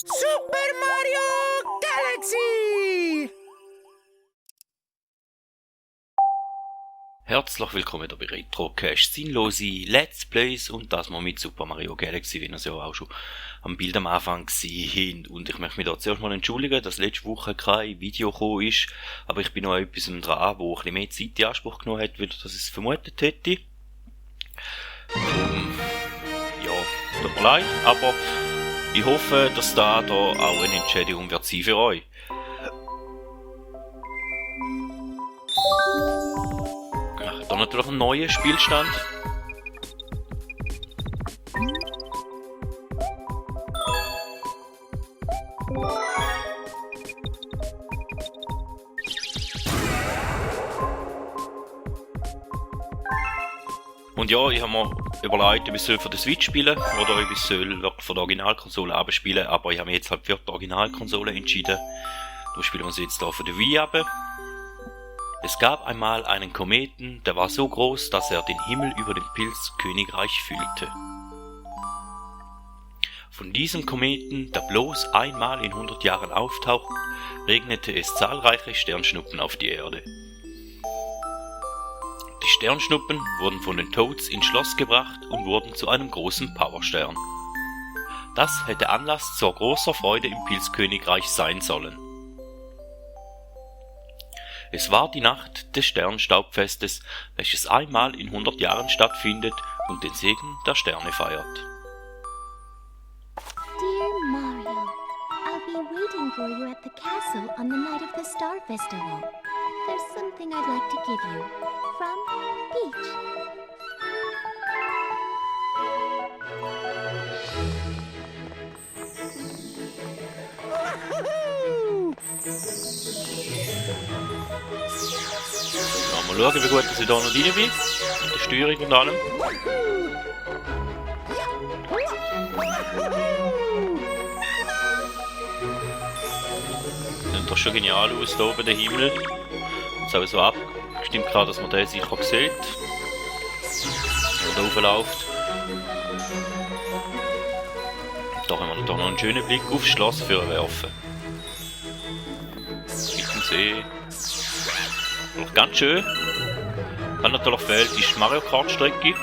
Super Mario Galaxy! Herzlich willkommen bei Retrocast, sinnlose Let's Plays und das mal mit Super Mario Galaxy, wie ihr es ja auch schon am Bild am Anfang gesehen habt. Und ich möchte mich da zuerst mal entschuldigen, dass letzte Woche kein Video gekommen ist, aber ich bin noch etwas dran, wo ein bisschen mehr Zeit in Anspruch genommen hat, als ich es vermutet hätte. Ja, tut mir leid, aber ich hoffe, dass da auch eine Entschädigung wird sein für euch. Da natürlich ein neuer Spielstand. Und ja, ich habe mir überlegt, ob ich für die Switch spielen oder ob ich wirklich von der Originalkonsole abspielen, aber ich habe mich jetzt halt für die Originalkonsole entschieden. Da spielen wir sie jetzt hier für die Wii ab. Es gab einmal einen Kometen, der war so groß, dass er den Himmel über dem Pilzkönigreich füllte. Von diesem Kometen, der bloß einmal in 100 Jahren auftaucht, regnete es zahlreiche Sternschnuppen auf die Erde. Die Sternschnuppen wurden von den Toads ins Schloss gebracht und wurden zu einem großen Powerstern. Das hätte Anlass zur großer Freude im Pilzkönigreich sein sollen. Es war die Nacht des Sternstaubfestes, welches einmal in 100 Jahren stattfindet und den Segen der Sterne feiert. Dear Mario, I'll be waiting for you at the castle on the night of the Star Festival. There's something I'd like to give you. From Peach. Mal schauen, wie gut dass ich da noch rein bin. Mit der Steuerung und allem. Sieht doch schon genial aus, hier oben der Himmel. Jetzt habe ich so abgestimmt, dass man den sicher sieht. Wenn man da raufläuft. Da haben wir noch einen schönen Blick aufs Schloss für werfen. Mit dem See. Noch ganz schön. Dann natürlich fehlt die Mario Kart Strecke.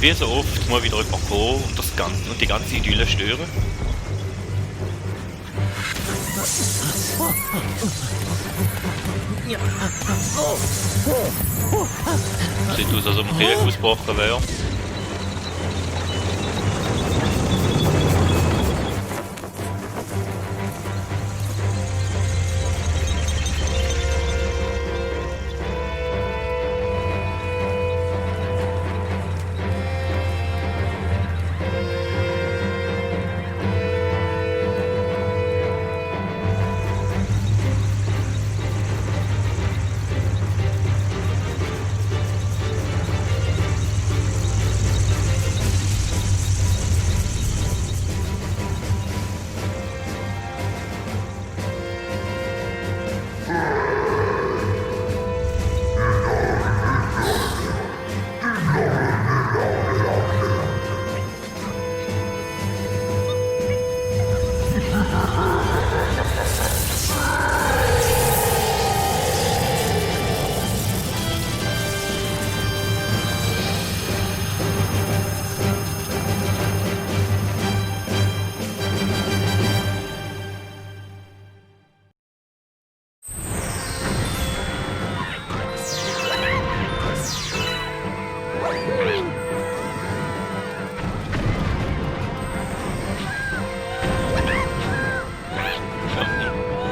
Wie so oft muss wieder jemand kommen und die ganze Idylle stören. Sieht aus, als ob ein Krieg ausgebrochen wäre.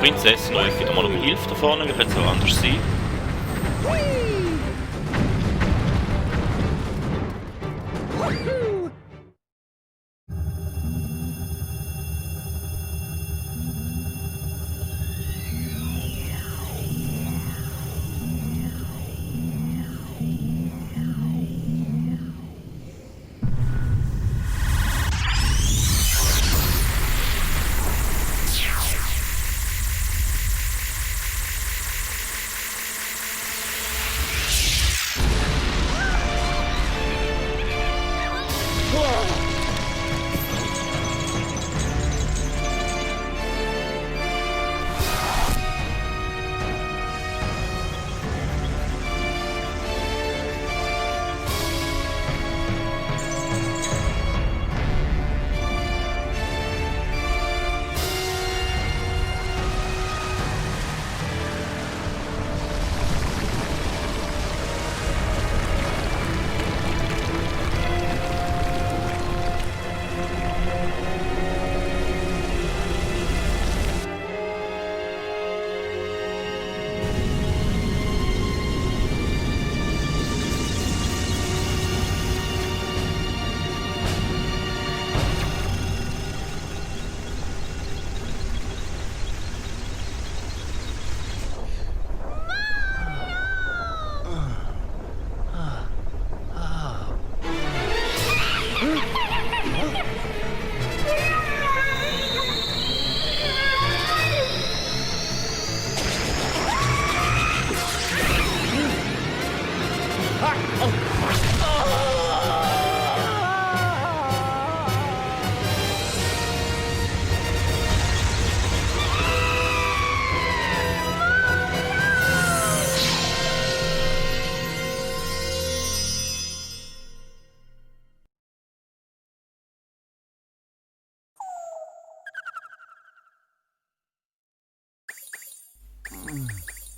Prinzessin läuft wieder mal um Hilfe da vorne, wie könnte es auch anders sein?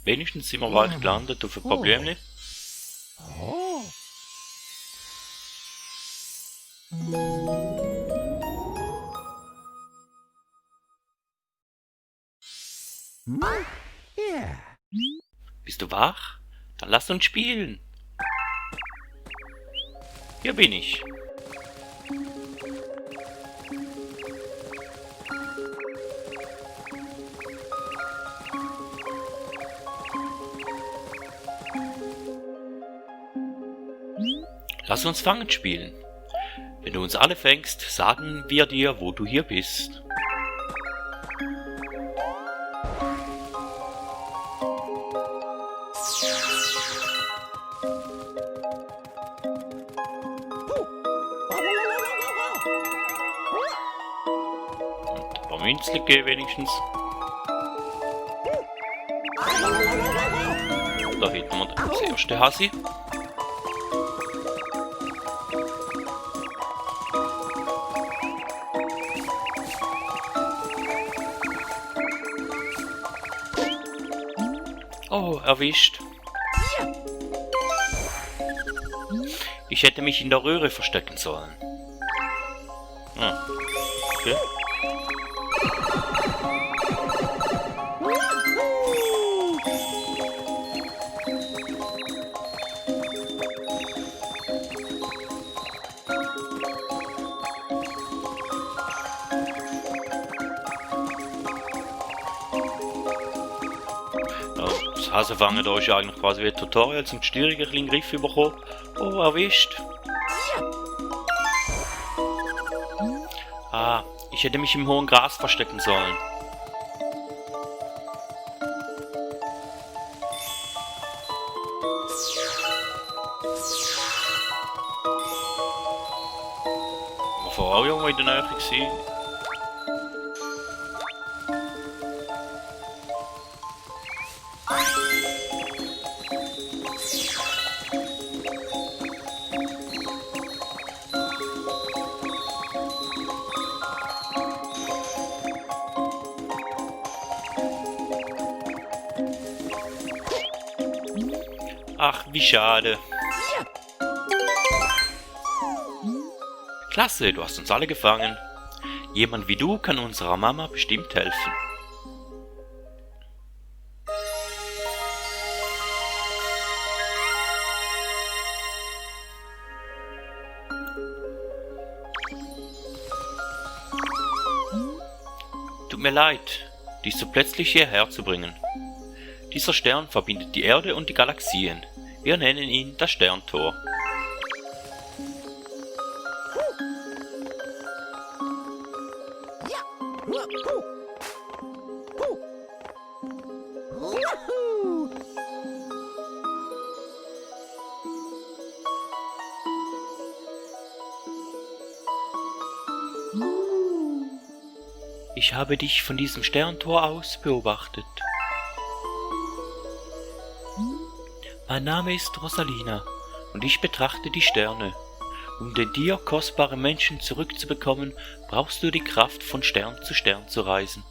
Wenigstens sind wir bald gelandet auf ein Problem nicht. Oh. Yeah. Bist du wach? Dann lass uns spielen. Hier bin ich. Lass uns Fangen spielen. Wenn du uns alle fängst, sagen wir dir, wo du hier bist. Und ein paar Münzli geben wenigstens. Da hätten wir das erste Hasi. Oh, erwischt. Ich hätte mich in der Röhre verstecken sollen. Ah, okay. Das Hasenfangen da ist ja eigentlich quasi wie ein Tutorial zum Steuerung ein bisschen Griff bekommen. Oh, erwischt. Ah, ich hätte mich im hohen Gras verstecken sollen. Aber vorher auch irgendwo in der Nähe gewesen. Ach, wie schade. Klasse, du hast uns alle gefangen. Jemand wie du kann unserer Mama bestimmt helfen. Tut mir leid, dich so plötzlich hierher zu bringen. Dieser Stern verbindet die Erde und die Galaxien. Wir nennen ihn das Sterntor. Ich habe dich von diesem Sterntor aus beobachtet. Mein Name ist Rosalina und ich betrachte die Sterne. Um den dir kostbaren Menschen zurückzubekommen, brauchst du die Kraft, von Stern zu reisen.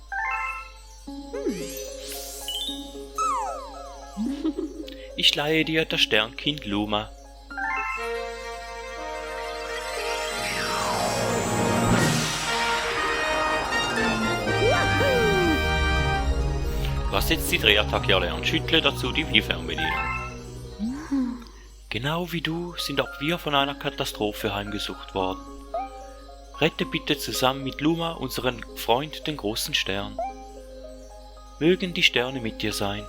Ich leihe dir das Sternkind Luma. Du hast jetzt die Drehattacke erlernt. Schüttle dazu die Wii-Fernbedienung. Genau wie du sind auch wir von einer Katastrophe heimgesucht worden. Rette bitte zusammen mit Luma unseren Freund, den großen Stern. Mögen die Sterne mit dir sein.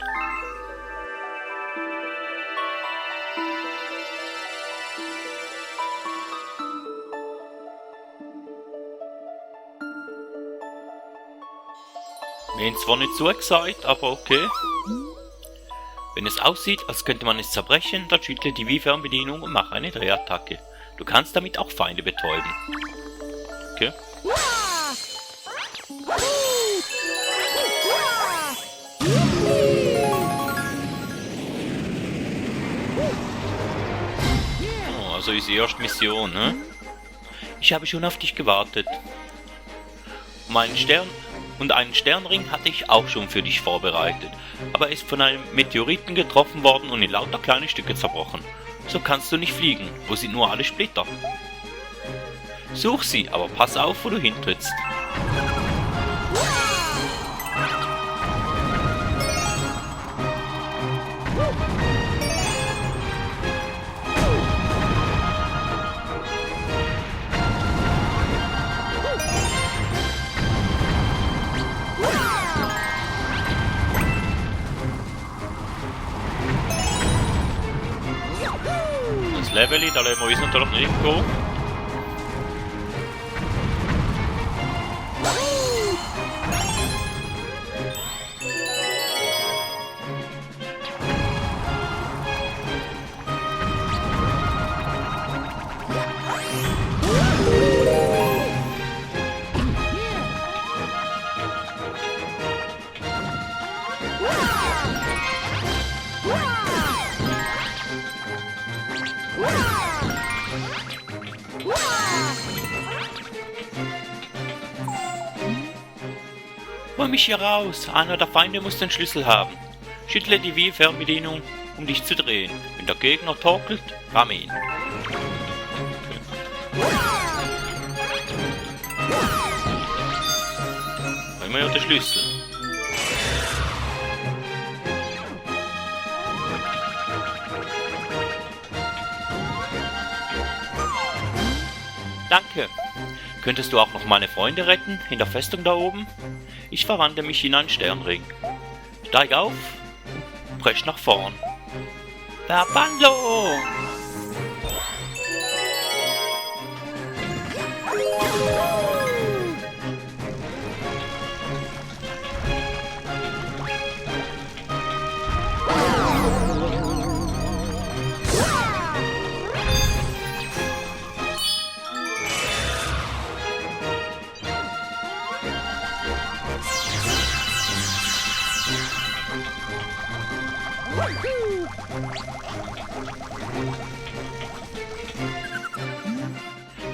Wir haben zwar nicht zugesagt, aber okay. Wenn es aussieht, als könnte man es zerbrechen, dann schüttle die Wii-Fernbedienung und mach eine Drehattacke. Du kannst damit auch Feinde betäuben. Okay. Oh, also unsere erste Mission, ne? Ich habe schon auf dich gewartet. Und einen Sternring hatte ich auch schon für dich vorbereitet, aber er ist von einem Meteoriten getroffen worden und in lauter kleine Stücke zerbrochen. So kannst du nicht fliegen, wo sind nur alle Splitter? Such sie, aber pass auf, wo du hintrittst. Das Level, da lassen wir uns natürlich nicht gehen. Hol mich hier raus! Einer der Feinde muss den Schlüssel haben. Schüttle die Wii-Fernbedienung, um dich zu drehen. Wenn der Gegner torkelt, ramme ihn. Immer ja der Schlüssel. Danke. Könntest du auch noch meine Freunde retten, in der Festung da oben? Ich verwandle mich in einen Sternring. Steig auf, presch nach vorn. Verwandlung!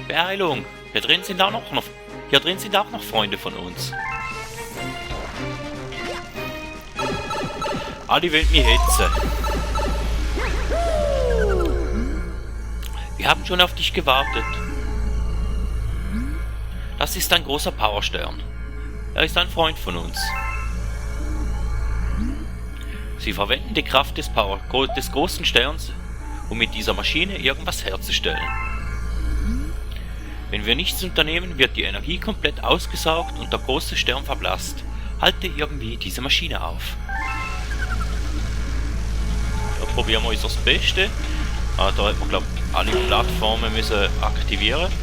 Beeilung! Hier drin sind auch noch Freunde von uns. Die wollen mich hetzen. Wir haben schon auf dich gewartet. Das ist ein großer Powerstern. Er ist ein Freund von uns. Sie verwenden die Kraft des großen Sterns, um mit dieser Maschine irgendwas herzustellen. Wenn wir nichts unternehmen, wird die Energie komplett ausgesaugt und der große Stern verblasst. Halte irgendwie diese Maschine auf. Da probieren wir unser Beste. Da hätten wir, glaube ich, alle Plattformen müssen aktivieren.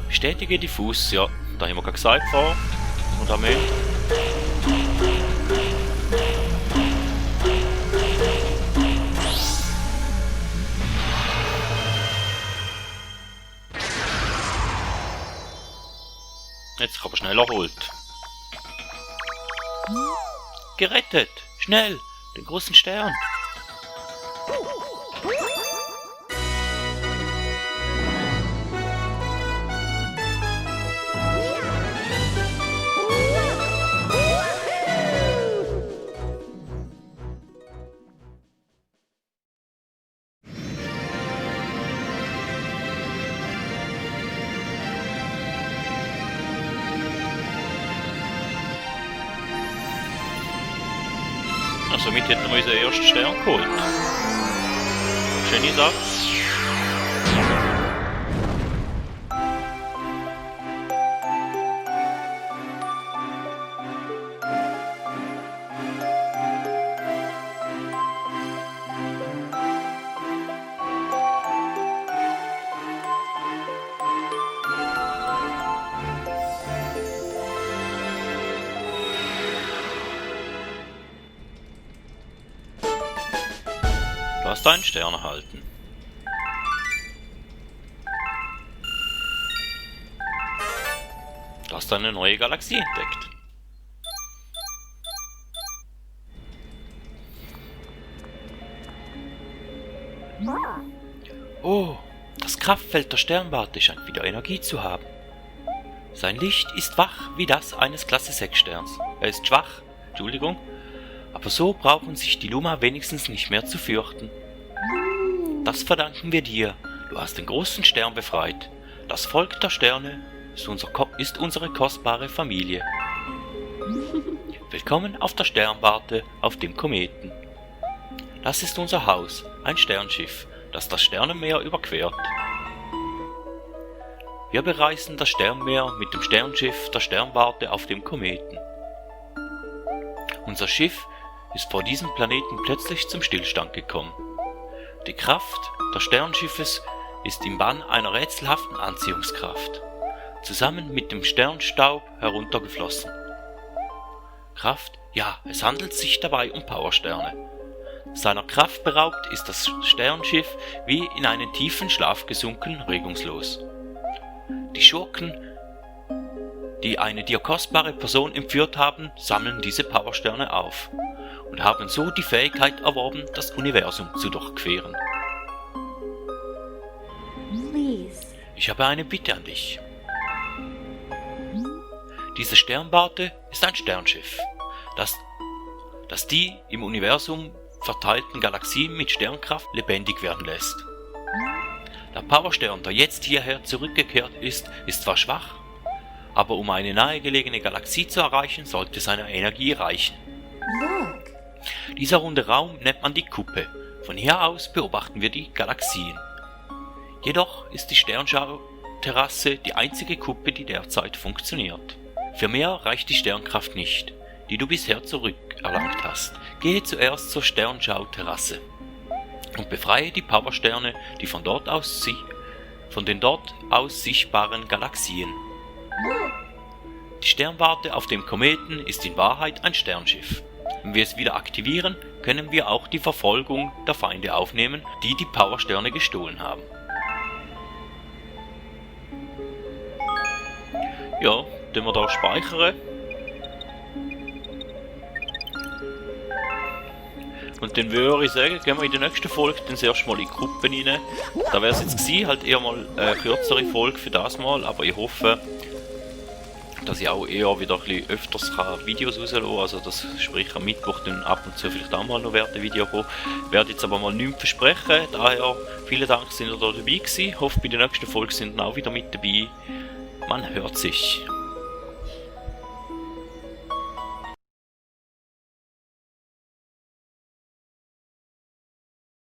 Bestätige Diffus, ja, da haben wir gerade gesagt vor. Und damit. Jetzt aber schnell erholt. Gerettet! Schnell! Den großen Stern! Somit hätten wir unseren ersten Stern geholt. Schöne Sache. wirst einen Stern erhalten. Du hast eine neue Galaxie entdeckt. Oh, das Kraftfeld der Sternwarte scheint wieder Energie zu haben. Sein Licht ist wach wie das eines Klasse 6 Sterns. Er ist schwach, Entschuldigung, aber so brauchen sich die Luma wenigstens nicht mehr zu fürchten. Das verdanken wir dir. Du hast den großen Stern befreit. Das Volk der Sterne ist unsere kostbare Familie. Willkommen auf der Sternwarte auf dem Kometen. Das ist unser Haus, ein Sternschiff, das das Sternenmeer überquert. Wir bereisen das Sternmeer mit dem Sternschiff der Sternwarte auf dem Kometen. Unser Schiff ist vor diesem Planeten plötzlich zum Stillstand gekommen. Die Kraft des Sternschiffes ist im Bann einer rätselhaften Anziehungskraft, zusammen mit dem Sternstaub heruntergeflossen. Kraft? Ja, es handelt sich dabei um Powersterne. Seiner Kraft beraubt ist das Sternschiff wie in einen tiefen Schlaf gesunken, regungslos. Die Schurken, die eine dir kostbare Person entführt haben, sammeln diese Powersterne auf und haben so die Fähigkeit erworben, das Universum zu durchqueren. Please. Ich habe eine Bitte an dich. Diese Sternwarte ist ein Sternschiff, das die im Universum verteilten Galaxien mit Sternkraft lebendig werden lässt. Der Powerstern, der jetzt hierher zurückgekehrt ist, ist zwar schwach, aber um eine nahegelegene Galaxie zu erreichen, sollte seine Energie reichen. Look. Dieser runde Raum nennt man die Kuppe. Von hier aus beobachten wir die Galaxien. Jedoch ist die Sternschau-Terrasse die einzige Kuppe, die derzeit funktioniert. Für mehr reicht die Sternkraft nicht, die du bisher zurückerlangt hast. Gehe zuerst zur Sternschau-Terrasse und befreie die Powersterne, die von den dort aus sichtbaren Galaxien. Die Sternwarte auf dem Kometen ist in Wahrheit ein Sternschiff. Wenn wir es wieder aktivieren, können wir auch die Verfolgung der Feinde aufnehmen, die die Powersterne gestohlen haben. Ja, den wir da speichern. Und dann würde ich sagen, gehen wir in der nächsten Folge dann erst mal in die Gruppen rein. Da wäre es jetzt gewesen, halt eher mal eine kürzere Folge für das Mal, aber ich hoffe, dass ich auch eher wieder ein bisschen öfters Videos rauslassen kann. Also das sprich am Mittwoch dann ab und zu vielleicht auch mal noch ein Video kommen. Ich werde jetzt aber mal nichts versprechen, daher vielen Dank, dass ihr da dabei gewesen. Ich hoffe, bei der nächsten Folge sind ihr auch wieder mit dabei. Man hört sich.